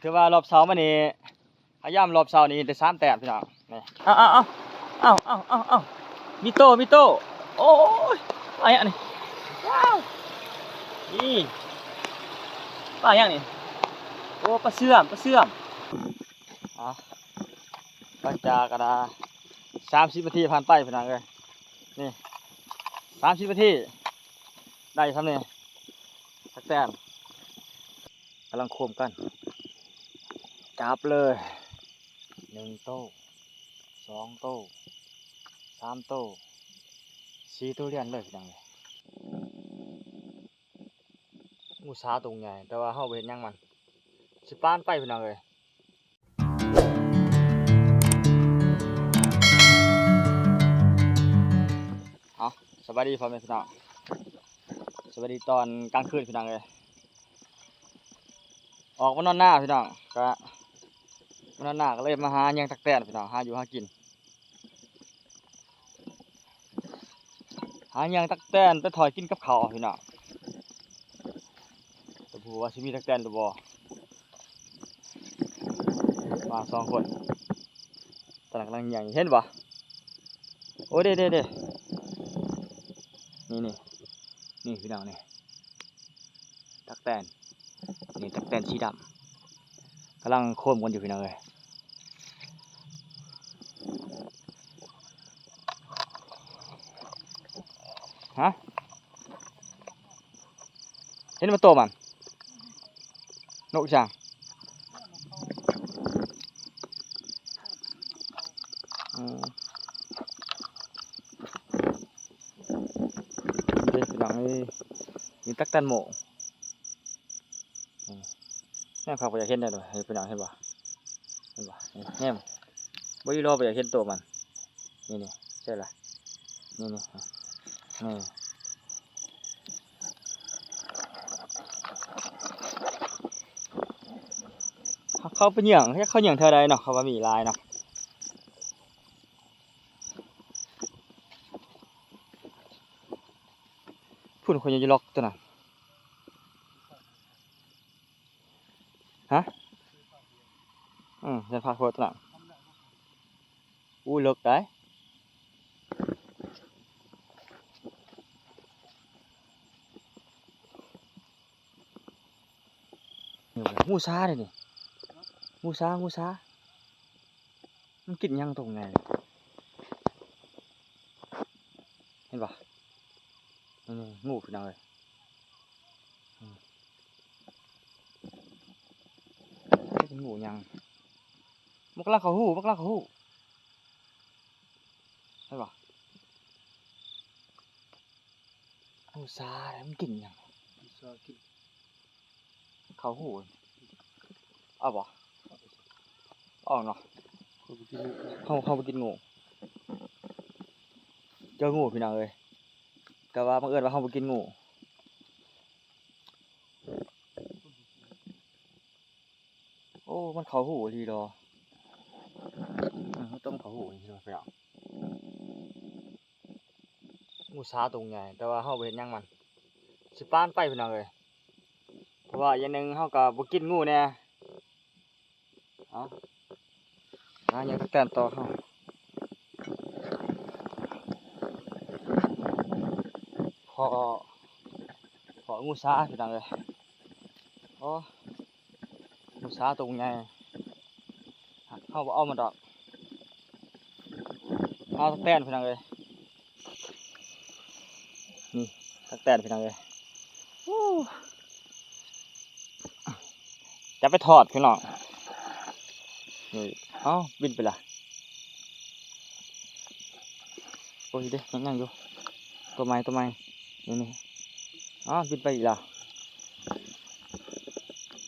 ຖືວ່າລອບເຊົ້າມານີ້ ພະຍາຍາມລອບເຊົ້ານີ້ໄດ້ສາມແຕ້ມພີ່ນ້ອງ. ນີ້ ເອົາ ເອົາ ເອົາ ມີໂຕ ມີໂຕ. ໂອ້ຍ ປາຫຍັງນີ້? ວ້າວ ນີ້ ປາຫຍັງນີ້? ໂອ້ ປາເຊື່ອມ ປາເຊື່ອມ. ອ່ະ ຫຼັງຈາກ ອັນນ່າ ສາມສິບນາທີຜ່ານໄປພີ່ນ້ອງເອີຍ ນີ້ ສາມສິບນາທີ ໄດ້ສ່ຳນີ້ ຕັກແຕນ ກຳລັງໂຄມກັນ ຈັບເລີຍ ໜຶ່ງໂຕ ສອງໂຕ ສາມໂຕ ສີ່ໂຕລຽນເລີຍພີ່ນ້ອງເອີຍ. ງູສາໂຕໃຫຍ່ ແຕ່ວ່າເຮົາບໍ່ເຮັດຫຍັງມັນ ຊິປານໄປພີ່ນ້ອງເອີຍ. ເອົາ ສະບາຍດີພໍ່ແມ່ພີ່ນ້ອງ ສະບາຍດີຕອນກາງຄືນພີ່ນ້ອງເອີຍ. ອອກມານອນນາພີ່ນ້ອງ ກະມານອນນາ ກະເລີຍມາຫາແຍງຕັກແຕນພີ່ນ້ອງ ຫາຢູ່ຫາກິນ. ຫາຫຍັງຕັກແຕນໄປຖອຍກິນກັບເຂົ້າພີ່ນ້ອງ ແຕ່ບໍ່ຮູ້ວ່າຊິມີຕັກແຕນຫຼືບໍ່. ມາສອງຄົນ ຕອນນັ້ນກຳລັງຍ່າງ ເຫັນບໍ່? ໂອ້ ເດ້ ເດ້ ເດ້ ນີ້ ນີ້ ນີ້ພີ່ນ້ອງ ນີ້ ຕັກແຕນ ນີ້ຕັກແຕນສີດຳ ກຳລັງໂຄມກັນຢູ່ພີ່ນ້ອງເອີຍ. ຮະ ເຫັນບໍ່ໂຕມັນ? ນົກຊ່າງ ອືມ ເດ້ພີ່ນ້ອງເອີຍ ມີຕັກແຕນໂມ ນີ້ ແນມເຂົ້າບໍ່ຢາກເຫັນແດ່ເດ້ ພີ່ນ້ອງເຫັນບໍ່? ເຫັນບໍ່? ນີ້ ແນມ ບໍ່ອີ່ຫຼໍບໍ່ຢາກເຫັນໂຕມັນ ນີ້ ນີ້ ໃຊ່ລະ ນີ້ ນີ້ ນີ້ ເຂົາໄປເຫຍື່ອງ ເຂົາເຫຍື່ອງເທື່ອໃດເນາະ ເຂົາວ່າມີຫຼາຍເນາະ. ພຸ້ນ ຂ້ອຍຍັງຢູ່ລັອກຕົວນັ້ນ ຮະ ອືມ ຍັງພາໂຄດຕົວນັ້ນ ອູ້ ເລິກໄດ໋. ງູຊາເດ້ນີ້ ງູຊາ ງູຊາ ມັນກິນຫຍັງຕົງໃຫຍ່ ເຫັນບໍ່? ນີ້ ງູພີ່ນ້ອງເອີຍ ອືມ ຈັກເປັນງູຫຍັງ ມັກລັກເຂົ້າຫູ ມັກລັກເຂົ້າຫູ ເຫັນບໍ່? ງູຊາເດ້ ມັນກິນຫຍັງ? ງູຊາກິນເຂົ້າຫູ ເອົາບໍ່? ເອົາເນາະ ເຮົາບໍ່ກິນງູ ເຮົາ ເຮົາບໍ່ກິນງູ ເຈີງູພີ່ນ້ອງເອີຍ ແຕ່ວ່າບັງເອີນວ່າເຮົາບໍ່ກິນງູ. ໂອ້ ມັນເຂົ້າຫູອີ່ຫຼີດອ ເອີ ເຮົາຕົ້ມເຂົ້າຫູອີ່ຫຼີດອ ພີ່ນ້ອງ. ງູຊາໂຕໃຫຍ່ ແຕ່ວ່າເຮົາບໍ່ເຮັດຫຍັງມັນ ຊິປານໄປພີ່ນ້ອງເອີຍ ເພາະວ່າຢ່າງໜຶ່ງເຮົາກໍບໍ່ກິນງູແດ່. ເອົາ ຫາຫຍັງແຕ່ນຕໍ່ເຮົາ ພໍ້ ພໍ້ງູຊາພີ່ນ້ອງເອີຍ ໂອ້ ງູຊາໂຕໃຫຍ່ ເຮົາບໍ່ເອົາມັນດອກ ເອົາຕັກແຕນພີ່ນ້ອງເອີຍ ນີ້ຕັກແຕນພີ່ນ້ອງເອີຍ ອູ້ ຈະໄປທອດພີ່ນ້ອງ ນີ້ ເອົາ ບິນໄປລະ ໂອ້ຍ ເດ້ ຍັງ ຍັງຢູ່ ຕົວໃໝ່ ຕົວໃໝ່ ນີ້ ນີ້ ເອົາ ບິນໄປອີກລະ.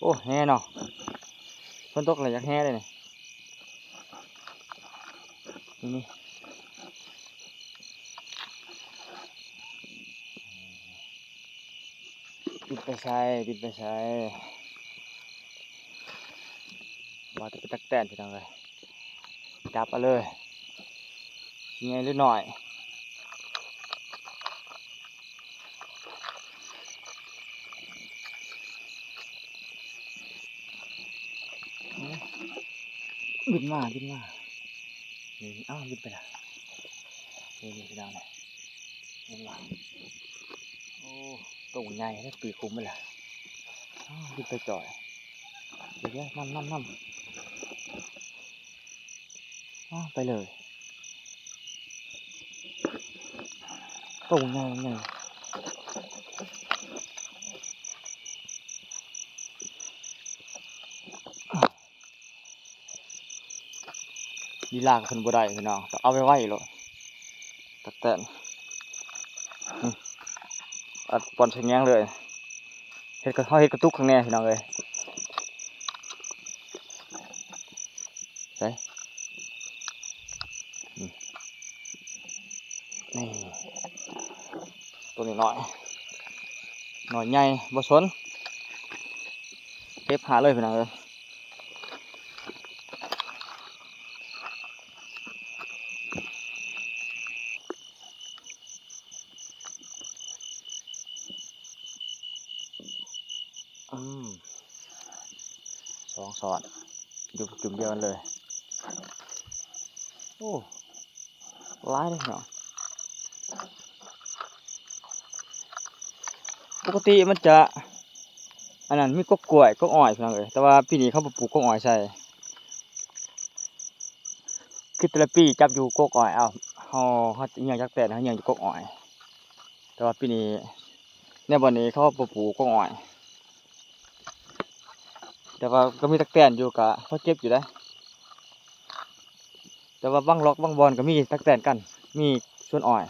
ໂອ້ ແຮ່ເນາະ ຝົນຕົກແລ້ວຢາກແຮ່ເດ້ນີ້ ນີ້ ບິນໄປໃສ ບິນໄປໃສ ວ່າແຕ່ໄປຕັກແຕນພີ່ນ້ອງເອີຍ ຈັບເອົາເລີຍ ໃຫຍ່ຫຼືນ້ອຍ. ບິນມາ ບິນມາ ນີ້ ອ້າວ ບິນໄປລະ ນີ້ ນີ້ ພີ່ນ້ອງ ນີ້ ເຫັນບໍ່? ໂອ້ ໂຕໃຫຍ່ເດ້ ປີກຄຸມມັນລະ ອ້າວ ບິນໄປຈ່ອຍ ເດີ ນຳ ນຳ ນຳ ອ້າວ ໄປເລີຍ ໂຕໃຫຍ່ ໃຫຍ່. ລີລາກັບເພິ່ນບໍ່ໄດ້ພີ່ນ້ອງ ຕ້ອງເອົາໄວໆໂລດ ຕັກແຕນ ອືມ ອັດປ່ອນໃສ່ແຍງເລີຍ ເຮັດກະ ເຮົາເຮັດກະຕຸກຂ້າງແນ່ພີ່ນ້ອງເອີຍ ໃສ່ ອືມ ນີ້ ໂຕນ້ອຍໆ ນ້ອຍໃຫຍ່ບໍ່ສົນ ເກັບຫາເລີຍພີ່ນ້ອງເອີຍ. ອືມ ສອງຊ້ອນ ຢູ່ຈຸ່ມດຽວກັນເລີຍ ໂອ້ ຫຼາຍເດ້ເນາະ ປົກກະຕິມັນຈະ ອັນນັ້ນ ມີກົກກ້ວຍ ກົກອ້ອຍ ພີ່ນ້ອງເອີຍ ແຕ່ວ່າປີນີ້ເຂົາບໍ່ປູກກົກອ້ອຍໃສ່ ຄືແຕ່ລະປີຈັບຢູ່ກົກອ້ອຍ ເອົາ ເຮົາ ເຮົາເຫຍື່ອງຈັກແຕນ ເຮົາເຫຍື່ອງຢູ່ກົກອ້ອຍ ແຕ່ວ່າປີນີ້ ໃນບ່ອນນີ້ເຂົາບໍ່ປູກກົກອ້ອຍ ແຕ່ວ່າກໍມີຕັກແຕນຢູ່ ກໍພໍເກັບຢູ່ເດ້ ແຕ່ວ່າບາງລັອກບາງບ່ອນກໍມີຕັກແຕນກັນ ມີສວນອ້ອຍ.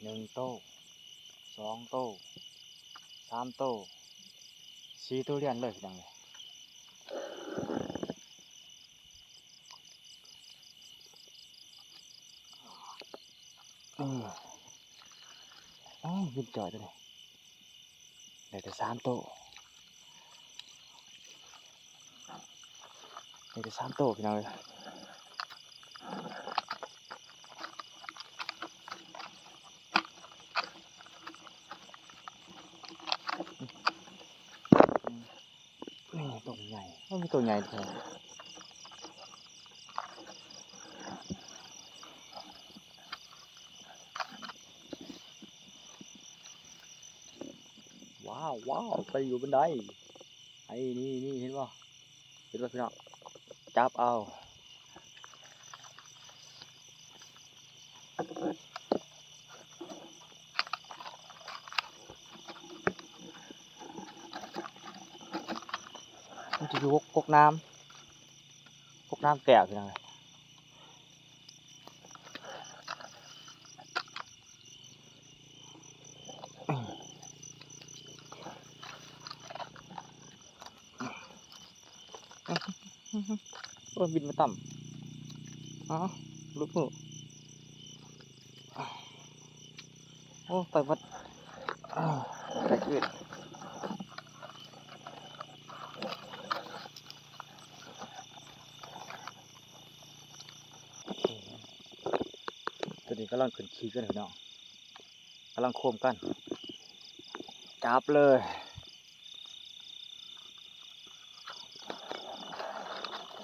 ໜຶ່ງໂຕ ສອງໂຕ ສາມໂຕ ສີ່ໂຕລຽນເລີຍ ພີ່ນ້ອງເອີຍ. ເອີ ອ້າວ ບິນຈ່ອຍຕົວນີ້ ໄດ້ແຕ່ສາມໂຕ ໄດ້ແຕ່ສາມໂຕ ພີ່ນ້ອງເອີຍ. ນີ້ໂຕໃຫຍ່ ໂອ້ ມີໂຕໃຫຍ່ແທ້ ວ້າວ ວ້າວ ໄປຢູ່ບັນໄດ ໄອ້ ນີ້ ນີ້ ເຫັນບໍ່ ເຫັນບໍ່ພີ່ນ້ອງ ຈັບເອົາ. ມັນຈະຢູ່ກົກນ້ຳ ກົກນ້ຳແກ້ວ ພີ່ນ້ອງເອີຍ. ໂອ້ຍ ບິນມາຕ່ຳ ອ້າວ ຫຼຸດມື ໂອ້ ໄປໝົດ ອ້າວ ໄປຄືນ. ຕົວນີ້ກຳລັງຂຶ້ນຂີ້ກັນ ພີ່ນ້ອງ ກຳລັງໂຄມກັນ ຈັບເລີຍ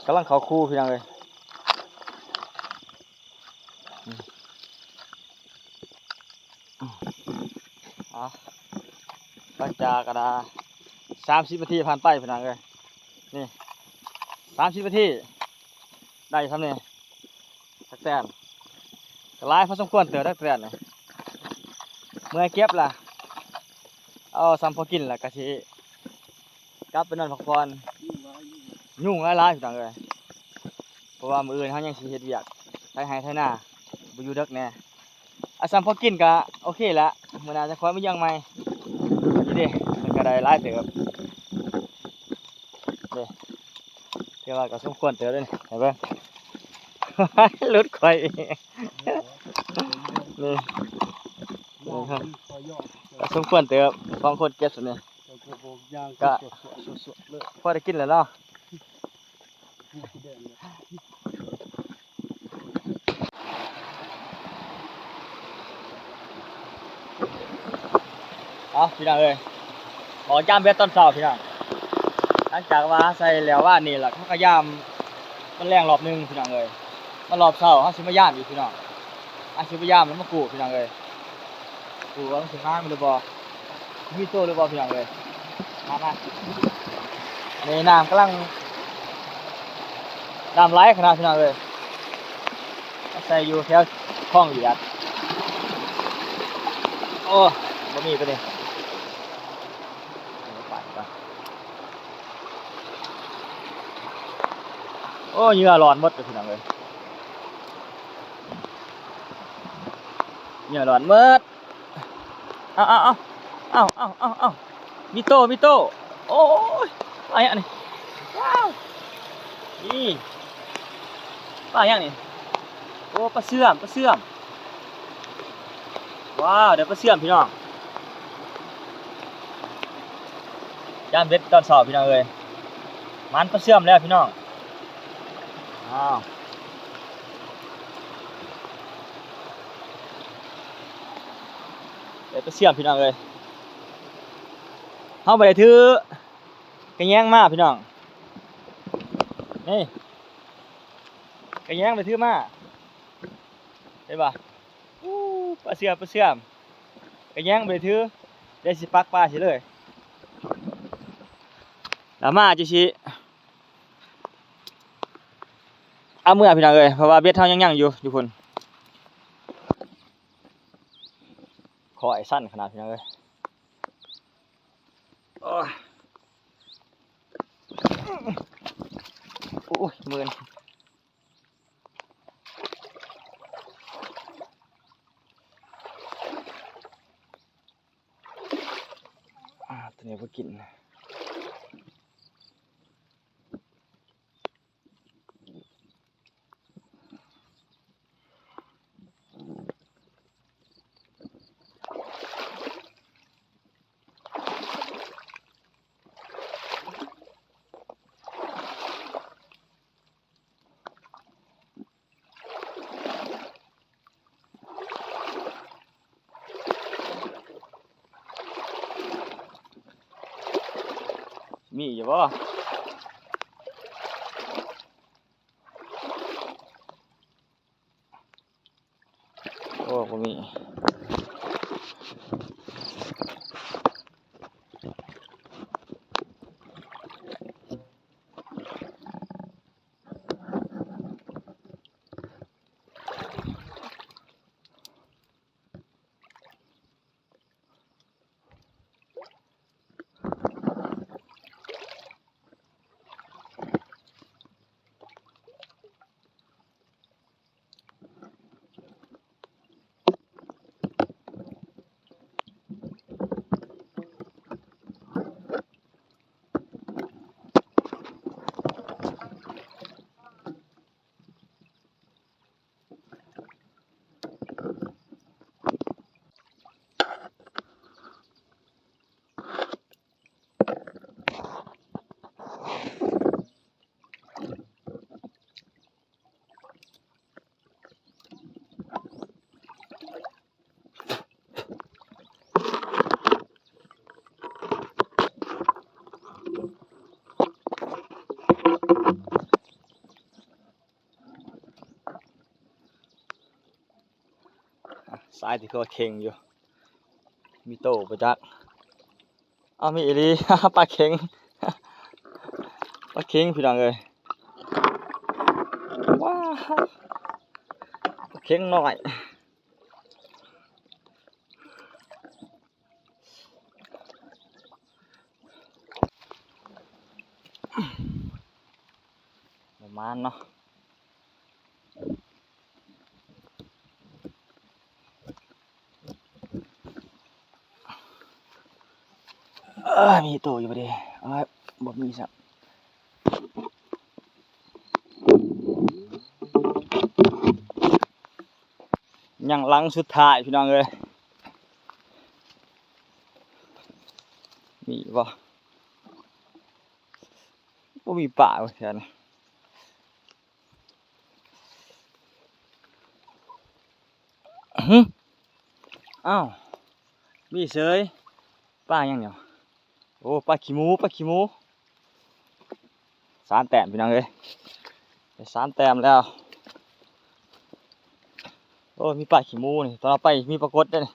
ກຳລັງເຂົ້າຄູ ພີ່ນ້ອງເອີຍ. ອາ ຫຼັງຈາກ ອັນນ່າ ສາມສິບນາທີຜ່ານໄປ ພີ່ນ້ອງເອີຍ ນີ້ ສາມສິບນາທີ ໄດ້ຊ່ຳນີ້ ຕັກແຕນ ກໍຫຼາຍພໍສົມຄວນເຕີບ ຕັກແຕນນີ້ ເມື່ອຍເກັບລະ ເອົາຊ່ຳພໍກິນລະ ກະຊິ ກັບໄປນອນພັກຜ່ອນ ຍຸງຫຼາຍໆ ພີ່ນ້ອງເອີຍ ເພາະວ່າມື້ອື່ນເຮົາຍັງຊິເຮັດວຽກໄຖໄຮ່ໄຖນາ ບໍ່ຢູ່ເດິກແດ່ ອາ ຊ່ຳພໍກິນກະໂອເຄລະ ມື້ໜ້າຈະຄ່ອຍມາຢ້ຽງໃໝ່ ນີ້ເດ້ ມັນກະໄດ້ຫຼາຍເຕີບເດ້ ຖືວ່າກະສົມຄວນເຕີບເດ້ ໃຫ້ເບິ່ງ ຫຼຸດຂ້ອຍ ນີ້ ນີ້ ກະສົມຄວນເຕີບ ສອງຄົນເກັບຊ່ຳນີ້ ກະພໍໄດ້ກິນແລ້ວເນາະ. ໂອ້ ເອົາ ພີ່ນ້ອງເອີຍ ອອກຍາມເບັດຕອນເຊົ້າພີ່ນ້ອງ. ຫຼັງຈາກວ່າໃສ່ແລ້ວວານນີ້ລະ ເຮົາກໍຍາມຕອນແລງຮອບໜຶ່ງພີ່ນ້ອງເອີຍ. ມາຮອບເຊົ້າເຮົາຊິມາຍາມອີກພີ່ນ້ອງ. ເຮົາຊິມາຍາມແລ້ວມາກູ້ພີ່ນ້ອງເອີຍ. ດູວ່າມັນຊິມານຫຼືບໍ່ ມີໂຕຫຼືບໍ່ພີ່ນ້ອງເອີຍ. ມາ ມາ ນີ້ນ້ຳກຳລັງ ນ້ຳໄຫຼຂະໜາດພີ່ນ້ອງເອີຍ. ມາໃສ່ຢູ່ແຖວຄອງວຽດ. ໂອ້ ບໍ່ມີປານນີ້. ໂອ້ ເຫຍື່ອຫຼອນໝົດເລີຍພີ່ນ້ອງເອີຍ. ເຫຍື່ອຫຼອນໝົດ. ເອົາ ເອົາ ເອົາ ມີໂຕ ມີໂຕ. ໂອ້ຍ ປາຫຍັງນີ້ ວ້າວ ນີ້ ປາຫຍັງນີ້. ໂອ້ ປາເຊື່ອມ ປາເຊື່ອມ. ວ້າວ ໄດ້ປາເຊື່ອມພີ່ນ້ອງ. ຍາມເບັດຕອນເຊົ້າພີ່ນ້ອງເອີຍ ມັນປາເຊື່ອມແລ້ວພີ່ນ້ອງ. ອ້າວ ໄດ້ປາເຊື່ອມພີ່ນ້ອງເອີຍ. ເຮົາບໍ່ໄດ້ຖືກະແຍງມາພີ່ນ້ອງ. ນີ້ ກະແຍງໄປຖືມາ ເຫັນບໍ່? ອູ້ ປາເຊື່ອມ ປາເຊື່ອມ. ກະແຍງໄປຖື ດຽວຊິປັກປາຊິເລີຍ. ລະມາຈັ່ງຊິເອົາເມືອພີ່ນ້ອງເອີຍ ເພາະວ່າເບັດເຮົາຍັງຍັງຢູ່ ຢູ່ພຸ້ນ. ຂ້ອຍສັ່ນຂະໜາດພີ່ນ້ອງເອີຍ. ໂອ້ຍ ໂອ້ຍ ເມື່ອຍ. ອາ ຕົວນີ້ບໍ່ກິນ. ມີຢູ່ບໍ່? ໂອ້ ບໍ່ມີ. ສາຍທີ່ເຂົາເຄັ່ງຢູ່ ມີໂຕບໍ່ຈັກ. ເອົາ ມີອີ່ຫຼີ ປາເຄັ່ງ ປາເຄັ່ງພີ່ນ້ອງເອີຍ. ວ້າວ ປາເຄັ່ງນ້ອຍ. ປະມານເນາະ. ເອີ ມີໂຕຢູ່ບໍ່ເດ? ເອີ ບໍ່ມີຊ້ຳ. ຍັງຫຼັງສຸດທ້າຍພີ່ນ້ອງເອີຍ. ມີບໍ່? ບໍ່ມີປາວ່າຊັ້ນ. ຫຶ? ອ້າວ ມີເສີຍ. ປາຫຍັງນີ້? ໂອ້ ປາຂີ້ໝູ ປາຂີ້ໝູ ສາມແຕ້ມພີ່ນ້ອງເອີຍ ໄດ້ສາມແຕ້ມແລ້ວ. ໂອ້ ມີປາຂີ້ໝູນີ້ ຕອນເຮົາໄປມີປາກົດເດ້ນີ້.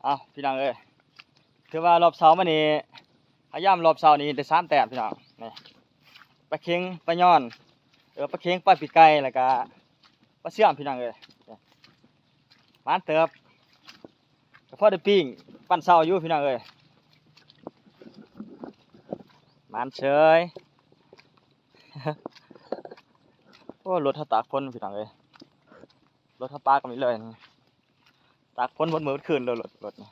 ເອົ້າ ພີ່ນ້ອງເອີຍ ຖືວ່າລອບເຊົ້າມານີ້ ພະຍາຍາມລອບເຊົ້ານີ້ໄດ້ສາມແຕ້ມພີ່ນ້ອງ. ນີ້ ປາເຂັງ ປາຍອນ ເອີ ປາເຂັງ ປາປີກໄກ່ ແລ້ວກະປາເຊື່ອມພີ່ນ້ອງເອີຍ. ນີ້ ໝານເຕີບ ກໍພໍໄດ້ປີ້ງປັ້ນເຊົ້າຢູ່ພີ່ນ້ອງເອີຍ ໝານເສີຍ. ໂອ້ ລົດເຮົາຕາກຝົນພີ່ນ້ອງເອີຍ ລົດເຮົາປາກກໍມີເລີຍ ຕາກຝົນໝົດມື້ໝົດຄືນເລີຍ ລົດ ລົດນີ້.